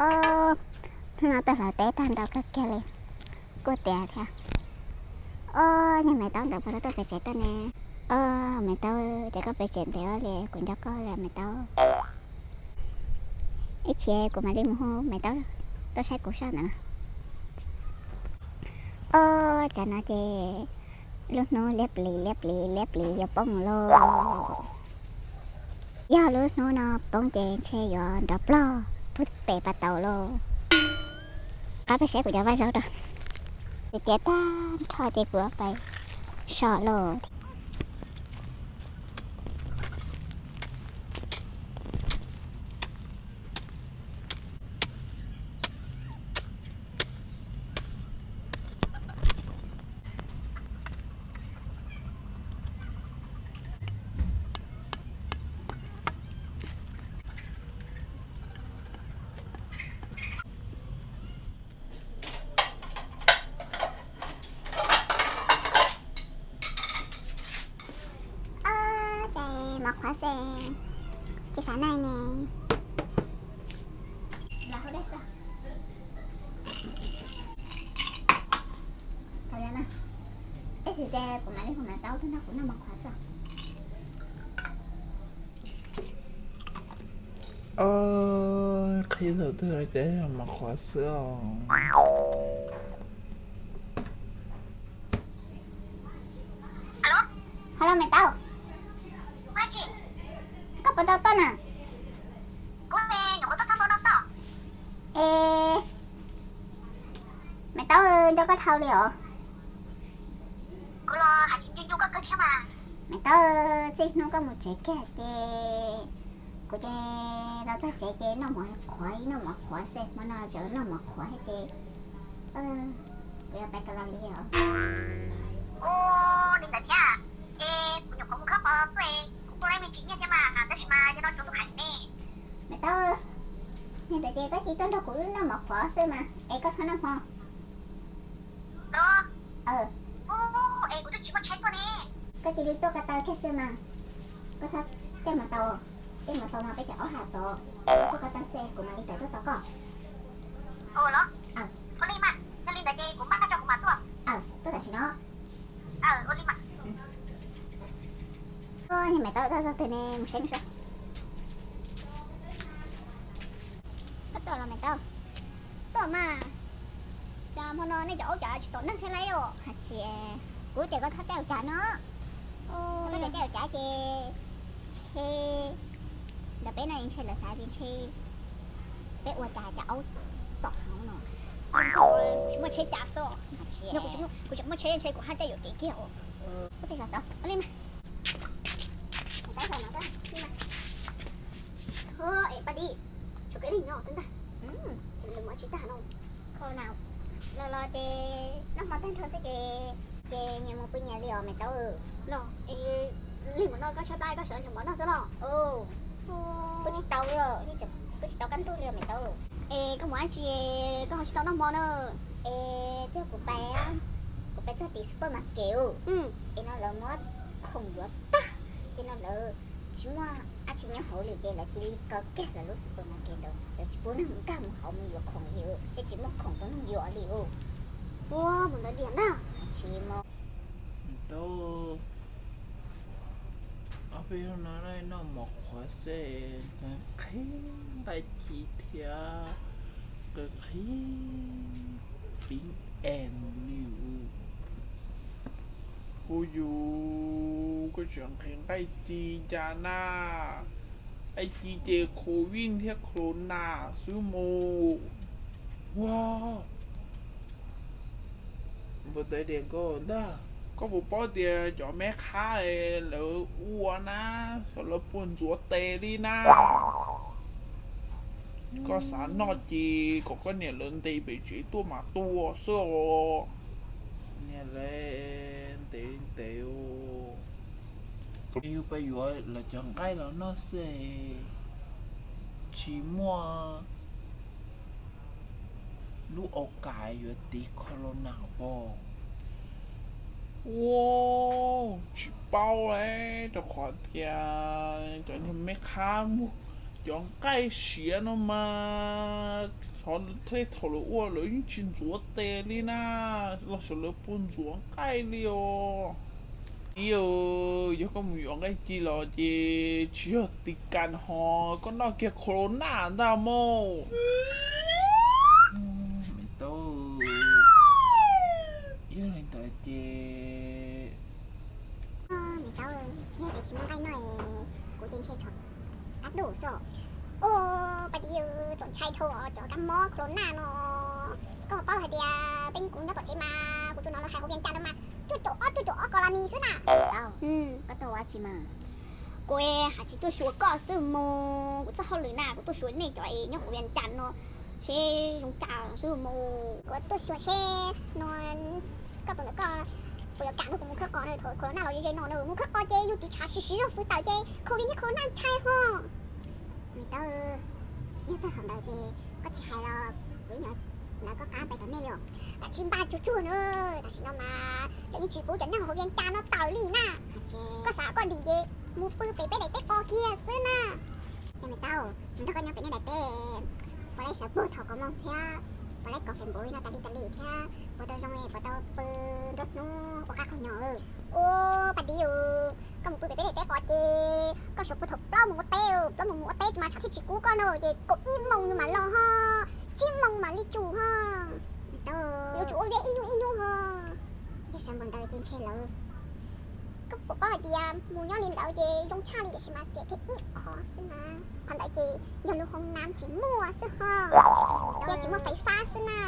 Ob hnub no tuaj hlawv teb tag ntau kawg kiag li, kuj tiav thiab. Ob, yog Maiv Taub ntawd puas tau tuaj pem tsev tuaj ne? Ob, Maiv Taub, ces koj pem tsev ntev li, kuv nco koj li Maiv Taub. Ib chim kuv mam li mus hu Maiv Taub tuaj saib kuv soj ntawm no. Ob, tsam no ces lub hnub liab plis liab plis liab plis yuav poob lauj. Yog lub hnub no poob ces ntshe yuav nrov plog puag pem pas taus lauj. Qab peb saib kuv cov vaj zaub rau. Tiav tiav tag nrho ces kuv pais so lauj. Ob, ces mov qhuav xwb, tsis xav noj ne. Tej thaum twg kuv mam li hu Maiv Taub tuaj nrog kuv noj mov qhuav xwb. Qhib thaum twg ces mov qhuav xwb os. Hello, Maiv Taub. Koj puas tau tuaj na? Es, Maiv Taub, nco koj dhau li os. Maiv Taub, txij hnub koj mus tsev kiag ces kuv ces los txog tsev ces noj mov qhuav, noj mov qhuav xwb, hmo no tseem noj mov qhuav thiab ces kuv yuav pais kawm los li os. Ua li ntawd thiab, es kuv nyuam qhuav mus khawb qos tuaj, kuv kuj lab me ntsis nyiaj thiab mas, tab sis mas zaum no tsuav tus kheev ne. Maiv Taub, yog ntawd ces koj cia li tuaj nrog kuv noj mov qhuav xwb mas es koj txhob noj hmo. Es kuv twb tsis muaj tsheb tuaj ne. Koj cia li tuaj ko taw kiag xwb mas. Koj txhob caij mos taus, caij mos taus mas peb cov aub has tod. Tuaj ko taw xwb kuv mam li tawm tuaj tos koj. Ua li mas, yog li ntawd ces kuv maj tso kuv mam tuaj. Tuaj tam sim no. Ua li mas. Yog Maiv Taub txog txog twg ne, mus saib nws saib. Koj tuaj los Maiv Taub? Tuaj mas. Cas hmo no nej cov aub cas tsis tom neeg thiab lauj? Hais tias, kuv tias koj txhob caij ua cas no. Koj caij ua cas ces ntshe ntawm peb no ntshe lawv xav tias ntshe peb ua cas cas aub tom hauv no. Tsis muaj tsheb cas xwb. Yog kuv tseem muaj tsheb ntshe kuv haj caij yuam kev kiag os. Koj peb sawv tau ua li mas. Es Paj Dib, tshuav kev li nyob xwb ntag. Lwm mov tsis tag no. Kho na, los los ces noj hmo tag nrho xwb ces, ces nyias mus pw nyias li os Maiv Taub. Los, lig mus no koj tshaib plab koj sawv nrog mov noj xwb los? Kuj tsis tau li, kuj tsis tau kaj ntug li os Maiv Taub. Es koj mus dab tsi, koj ho tsis tau noj hmo na? Es twb kuv pais, kuv pais txog tim supermarket, es no lawv muab khoom yuav tag, ces no lawv tsis muaj dab tsi nyob hauv li ces lawv cia li kaw kiag lawv lub supermarket ntawd, lawv tsis pub neeg nkag mus hauv mus yuav khoom li, thiab tsis muaj khoom rau neeg yuav li. Ua mus ntawd diam ntag. Tsis mus. Tau, ob peb hnub no noj mov qhuav xwb, qhib nqaij ci thiab qhib qhib em li. Hu yus, koj tseem qhib nqaij ci cas na? Nqaij ci ces covid thiab corona xwb mus. Ua, npua tawv diam nkauj ntag, koj puas paub tias cov me qhab lawv ua na, xyov lawv puas ntxuav tes li na? Koj xav noj ces kom koj niam lawv ntes pem tsev tuaj mas tuaj xwb os. Niam lawv ntes ntes, yus pab yuav lawv cov nqaij los noj xwb, tsis muaj lub au kas yuav tiv corona pom. Ua, tsis paub li, rau qhov tias cov niag me qhab muag cov nqaij siav no mas Thov tej thaum lawv ua lawv yeej tsis ntxuav tes li na, los xyov lawv puas ntxuav nqaij li os. Txiv, yog koj mus yuav nqaij ci los ces tsis yog tis kas ho, koj noj kiag corona ntag mog. Me tub, yog li ntawd ces, me tub, yog tias tsis muaj nqaij noj, kuv ces ntshe tshuav kab dum xwb. Ua, pab tib, txaus ntshai dhau cov kab mob corona no. Koj puas paub hais tias peb kuv nyob tom tsev mas kuv tus no lawv hais hauv Vias Cas no mas cuaj caum ob, cuaj caum ob colony xwb na. Koj tuaj ua tsi mas? Kuv hais tsis tuaj xyuas koj xwb mog, kuv txoj hauj lwm na kuv tuaj xyuas nej cov nyob hauv Vias Cas no seb zoo cas xwb mog. Kuv tuaj xyuas seb no koj puas ntawm koj puas yuav kam no kuv mus khawb qos na, thaum corona los ze ze no na, mus khawb qos ces yus tiv tshav siv siv zog fwv tawm ces covid thiab corona ntshai ho. Me tub, yog txog thaum ntawd ces koj tsis hais los kuv yeej yuav lawv koj qab pais tom nej li os. Tam tsis npaj tsuag tsuag na, tam sim no mas lawv yeej tsis pub cov neeg hauv Vias Cas no tawm li na. Koj xav koj dim ces mus pw pem peb daim teb qos kiag xwb na. Yog me tub, mus nrog koj nyob pem nej daim teb, puas laib sawv puag thaum kaum moos thiab puas laib kov Facebook no tas li tas li thiab puas tau zoo, puas tau pw nruab hnub ua qab qhov nyom. Ua, pab tib, koj mus pw pem peb daim teb qos ces koj sawv puag thaum plaub moos ua teb, plaub moos mus ua teb mas tshav thiaj tsis kub koj no ces kaum ib moos yus mam los ho, tsib moos mam li tsum ho. Yuav tsum ua liaj ib hnub ib hnub ho. Yog sawv npaum ntawd ces ntshe lawv, koj puas paub hais tias mus nyob li ntawd ces zoo tshaj li tiam sis mas xiam kiag ib qho xwb na. Qhov ntawd ces yog lub hoob nam tsis muaj xwb ho, thiab tsis muaj fais fab xwb na.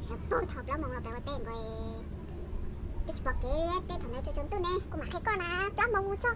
Sawv puag thaum plaub moos los pem ua teb nkaus, twb tsis pom kev li. Tej thaum ntawd tsaus ntuj ne, kuv mam qhia koj na, plaub moos mus txog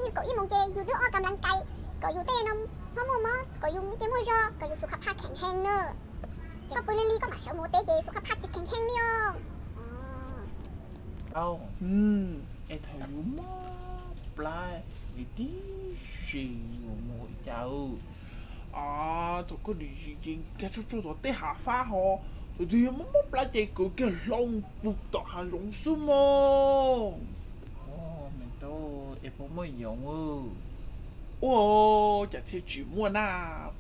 ib kaum ib moos ces yus twb ob kam lav kais kom yus tej no txhob muaj mob, kom yus muaj cej muaj zog, kom yus xus kha phaj kheem heev na. Koj pw li li koj mam sawv mus ua teb ces xus kha phaj tsis kheem heev li os. Es thaum yus mob plab, yus tib si yuav mus ua cas? Thaum koj dim zis ces nkag tsuag tsuag tom tej hav fab ho, thaum twg yog mob mob plab ces kaw kiag hlau pug tom hav zoov xwb mog. Me tub, es puas muaj yoov? Ua cas thiaj tsis muaj na,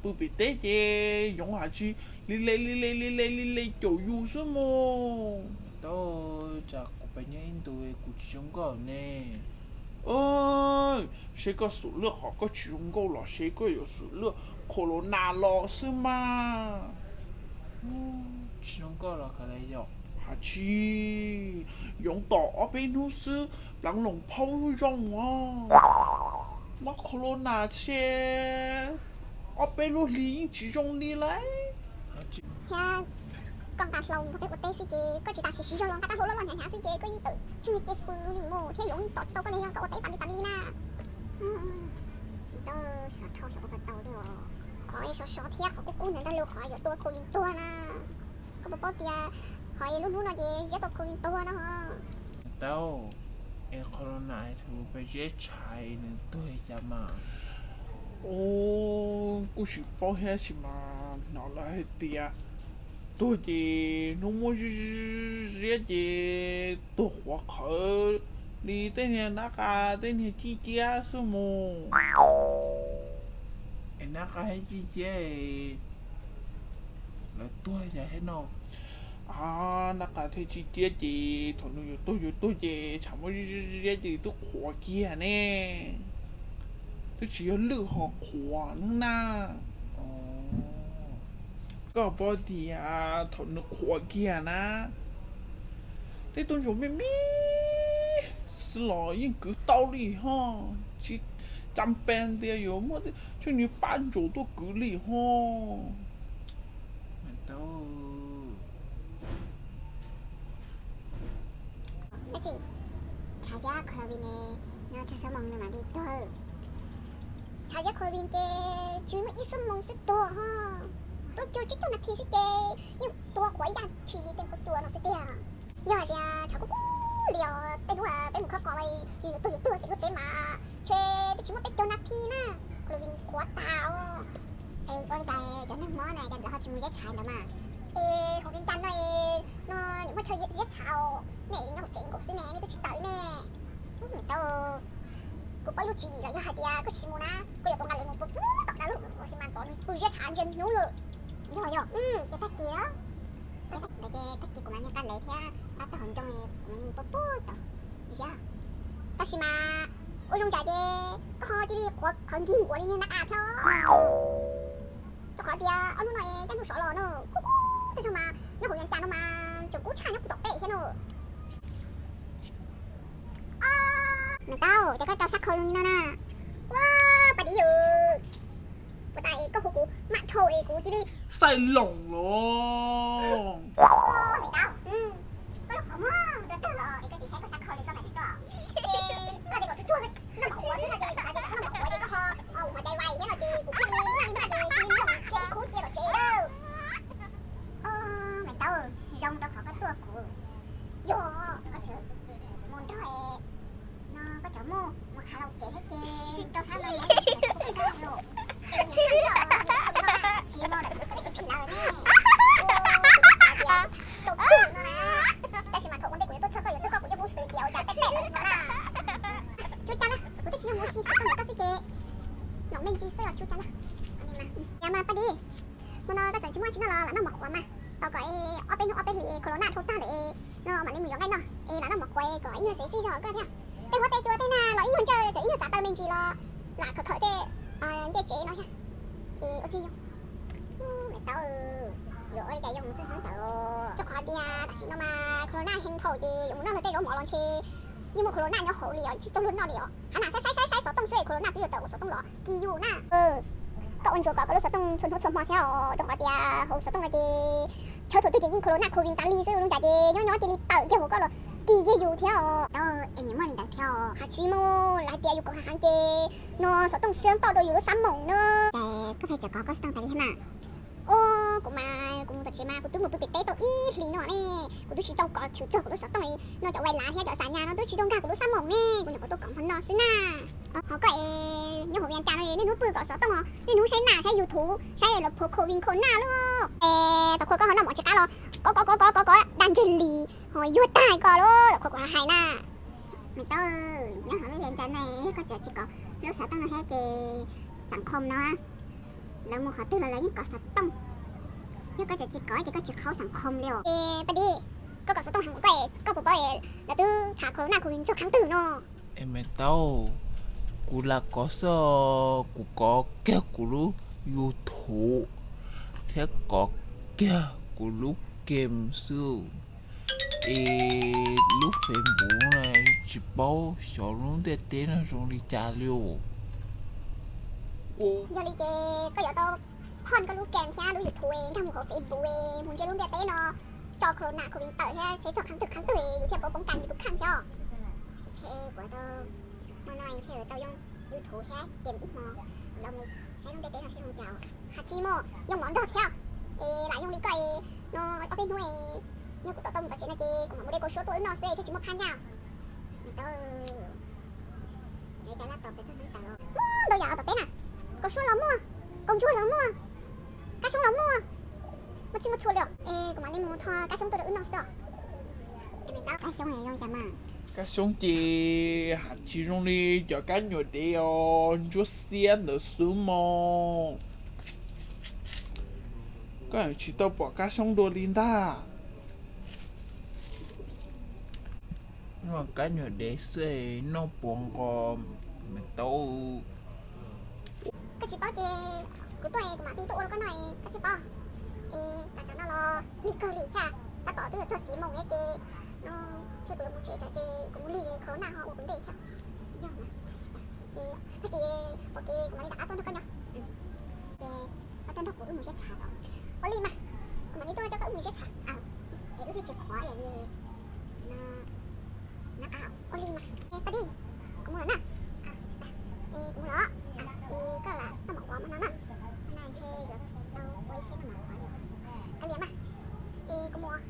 pw pem teb ces yoov has tsis li le li le li le li le caum yus xwb mog. Tau, tsam kuv pab nyob ib ntus kuv tsis zoo nkauj ne. Seb koj xum luaj qhov koj tsis zoo nkauj los seb koj yuav xum luaj corona los xwb mas. Tsis zoo nkauj los kawg li yom. Has tsis, yoov tos ob peb hnub xwb pleev loos phaub zoo os. Mob corona ces ob peb lub hlis yeej tsis zoo li lauj. Thiab koj nqa hlau nrog peb ua teb xwb ces koj tsis tas siv siv zog los nqa rab hlau loj loj hnyav hnyav xwb ces koj yeej tawm tsheej niag ce fws li mus thiab yoov yeej tom tsis tau koj li yog koj ua teb tas li tas li na. Tau, sov dhau li ua ko tau li os. Qhov sov sov thiab qhov kub kub ntawd nrog lus qhov yuav tua covid tuag na. Koj puas paub tias qhov lub hnub no ces ziab tua covid tuag no. Tau, es qhov no na tus peb ziab tshais nws tuag li cas mas? Kuj tsis paub thiab sis mas hnov lawv hais tias tuag ces hnub muaj ziab ces tuag qhuav qhawv li tej niag nab qa tej niag cij ciab xwb mus. Es nab qa thiab cij ciab lawv tuag cas thiab no? Nab qa thiab cij ciab ces thaum nws yuav tuag yuav tuag ces tshav muaj ziab ces twb qhuav kiag ne. Twb tsis yog lwj ho qhuav na. Koj paub tias thaum nws qhuav kiag na, tej tub ntsuag me me xwb los yeej kwv tau li ho, tsis cas pes tias yuav muaj tsheej niag pab ntsuag tuaj kwv li ho. Dab tsi? Tshav ziab covid ne, no tsawg xuab moos nws mam li tuag? Tshav ziab covid ces tsis muaj ib xuab moos xwb tuag ho, plaub caug tsib caug nas this xwb ces yeej tuag qhuav ib yam tshis li tej kuv tua no xwb tiag. Yog hais tias tshav kub kub li os, tej hnub peb mus khawb qos yus yuav tuag yuav tuag ces lub teb mas ntshe twb tsis muaj peb caug nas this na, covid qhuav tas os. Es ua li cas cov neeg mob na cas lawv ho tsis mus ziab tshav ntawd mas? Es hauv Vias Cas no, no nim muaj chaw ziab tshav os, nej nyob hauv tsev nkaus xwb ne, nej twb tsis tawm li ne. Tau, kuv paub ib lub tswv yim los yog hais tias koj tsis mus na, koj yuav tau nqa lawv mus pw tom dab lub ua xi mas tod pw ziab tshav ntsia hnub lawm. Yog yog, ces tag kis ntawd ces tag kis kuv mam li nqa lev thiab pab tag hauv ncoo kuv mam li mus pub pub tau. Tab sis mas ua zoo tsam ces koj ho cia li qhuav qhov nkig nkuav li niag nab av thiab. Rau qhov tias ob hnub no es caij ntuj sov los no, kub kub tag zog mas nyob hauv Vias Cas no mas tseem kub tshaj nyob puag tom peb thiab no. Niam Taub, cas koj rau sab khau zoo li no na? Ua, Paj Dib, puas tas es koj hu kuv mam dhau es kuv cia li xaij loos los. Niam Taub, koj lub qhov muag dua tawg los es koj tsis saib koj sab khau li koj mam tsis tuaj. Es koj tias kom tsuag tsuag noj mov qhuav xwb no ces kuv xav tias koj noj mov qhuav ces koj ho ua qhov cai vais thiab no ces kuv thiaj li noj li noj ces cia li loos thiab ib khub cia tom tsev lawm. Niam Taub, zoo rau qhov koj tuaj kuv yog koj tseem mus nrog no koj cov muaj mus kha lau kev thiab ces rau sab no los tsis mus lawm kuv twb tsis phim lawm ne. Kuv xav tias rau twg no na, tab sis mas thaum ua ntej kuv yuav tuaj txog koj yuav txog koj kuv yeej hnov xwb tias ua cas peb peb no na. Tsis ua cas na, kuv twb tsis yog mus ua si, koj ntawm koj xwb ces los me ntsis xwb los tsis ua cas na. Yog mas Paj Dib, hmo no koj tseem tsis muaj tsis noj los lam noj mov qhuav mas, tos kom ob peb hnub ob peb hlis corona dhau tag lawm no mam li mus yuav nqaij noj es lam noj mov qhuav kom ib nyuag xev xij zog koj thiab. Tej huab tej cua tej nag los ib nyuag ntsawj ces ib nyuag txav taw me ntsis los lam khawm khawm tej ncej tsev no thiab. Es ua tij yog Niam Taub, yuav ua li cas yuav mus txog hnub ntawd? Rau qhov tias tam sim no mas corona heev dhau ces yuav mus noj luag tej zaub mov los ntshe yeej muaj corona nyob hauv li os, tsis tau luag noj li os. Hav nas saib saib saib saib xov tooj xwb corona twb yuav tawm hauv xov tooj los kis yus na. Koj ua ntsuas kom koj lub xov tooj txhua hnub txhua hmo thiab os, rau qhov tias hauv xov tooj no ces tshawb thaum twg ces yeej corona covid tas li xwb, zoo cas ces nyob nyob cia li tawm kiag hauv koj los kis kiag yus thiab os. Tau, es nyiam muaj li ntawd thiab os. Hais tsis mus, lawv hais tias yus kaum heev heev ces no xov tooj xwb pauj rau yus lub xab moom na. Ces koj pheej tseem kov koj xov tooj tas li thiab na? Os, kuv mas kuv mus tom tsev mas kuv twb mus pw pem teb tau ib hlis no ne, kuv twb tsis tau kov chwv txog kuv lub xov tooj li no, cov vais lav thiab cov xav nyas no twb tsis tau nkag kuv lub xab moom ne, kuv nyuam qhuav tuaj kov hmo no xwb na. Ho koj es nyob hauv Vias Cas no niaj hnub pw kov xov tooj, niaj hnub saib nas saib YouTube saib los phuav covid khaus naj lub. Es tom qhua koj ho noj mov tsis qab los kov kov kov kov kov kov dag ntseg li, ho yuag tag koj lub tom qhua kuv hais na. Niam Taub, nyob hauv lub Vias Cas ne, yog koj tseem tsis kov lub xov tooj no thiab ces xeem khom no lawv mus qhov twg los lawv yeej kov xov tooj. Yog koj tseem tsis kov ces koj tsis qhaub xeem khom li os. Es Paj Dib, koj kov xov tooj heev koj, koj puas paub lawv twb tham corona covid txog qhov twg no? Es me taub, kuv lam kov xwb, kuv kov kiag kuv lub YouTube thiab kov kiag kuv lub game xwb. Es lub Facebook na tsis paub xyov lub ntiaj teb no zoo li cas li os. Yog li ces koj yuav tau phone koj lub game thiab lub YouTube nkag mus hauv Facebook mus ntsia lub ntiaj teb no tso corona covid tawm thiab saib txog qhov twg qhov twg yus thiaj paub poob kas yus tus kheej thiab. Ntshe kuv tau, hmo no ntshe yuav tau yoo YouTube thiab game ib hmo los mus saib lub ntiaj teb no saib zoo cas. Hais tsis mus yoo mov nrog thiab, es lam yoo li koj es no ob peb hnub es yog kuv tom tau mus tom tsev no ces kuv mam mus de kua suab tuaj wb noj xwb thiaj tsis muaj phab nyaj. Ntau yam tom peb na, kua suab los muaj, kua ntsuag los muaj, kab xyoob los muaj, muaj txhij muaj txhua li os. Es kuv mam li mus tho kab xyoob tuaj rau wb noj xwb os. Kab xyoob zoo cas mas? Kab xyoob ces hais tsis zoo li cov kab nyuam dev os, ntsuab xiab ntawd xwb mos. Koj tsis tau pom kab xyoob dua li ntag. Kab nyuam dev xwb noj puas nqos me taub. Koj tsis paub ces kuv tuaj kuv mam li tuaj ua rau koj noj koj thiaj paub. Es tam sim no los lig kawg li thiab, tab tom twb yuav txog xis moos ces no ntshe kuv yuav mus tsev tsam ces kuv mus lig corona ho ua kuv ntej thiab. Yog ces tag kis pom kev kuv mam li rov qab tuaj nrog koj nyob. Ces koj tuaj nrog kuv wb mus siab tshav tod. Ua li mas, kuv mam li tuaj coj koj wb mus siab tshav. Es wb thiaj tsis qhuav li. Ua li mas, Paj Dib, kuv mus lawm na. Es kuv mus lawm, es koj lam noj mov qhuav mas no na. Ntshe yuav tau ua ib siab noj mov qhuav li. Kav liam mas, es kuv mus.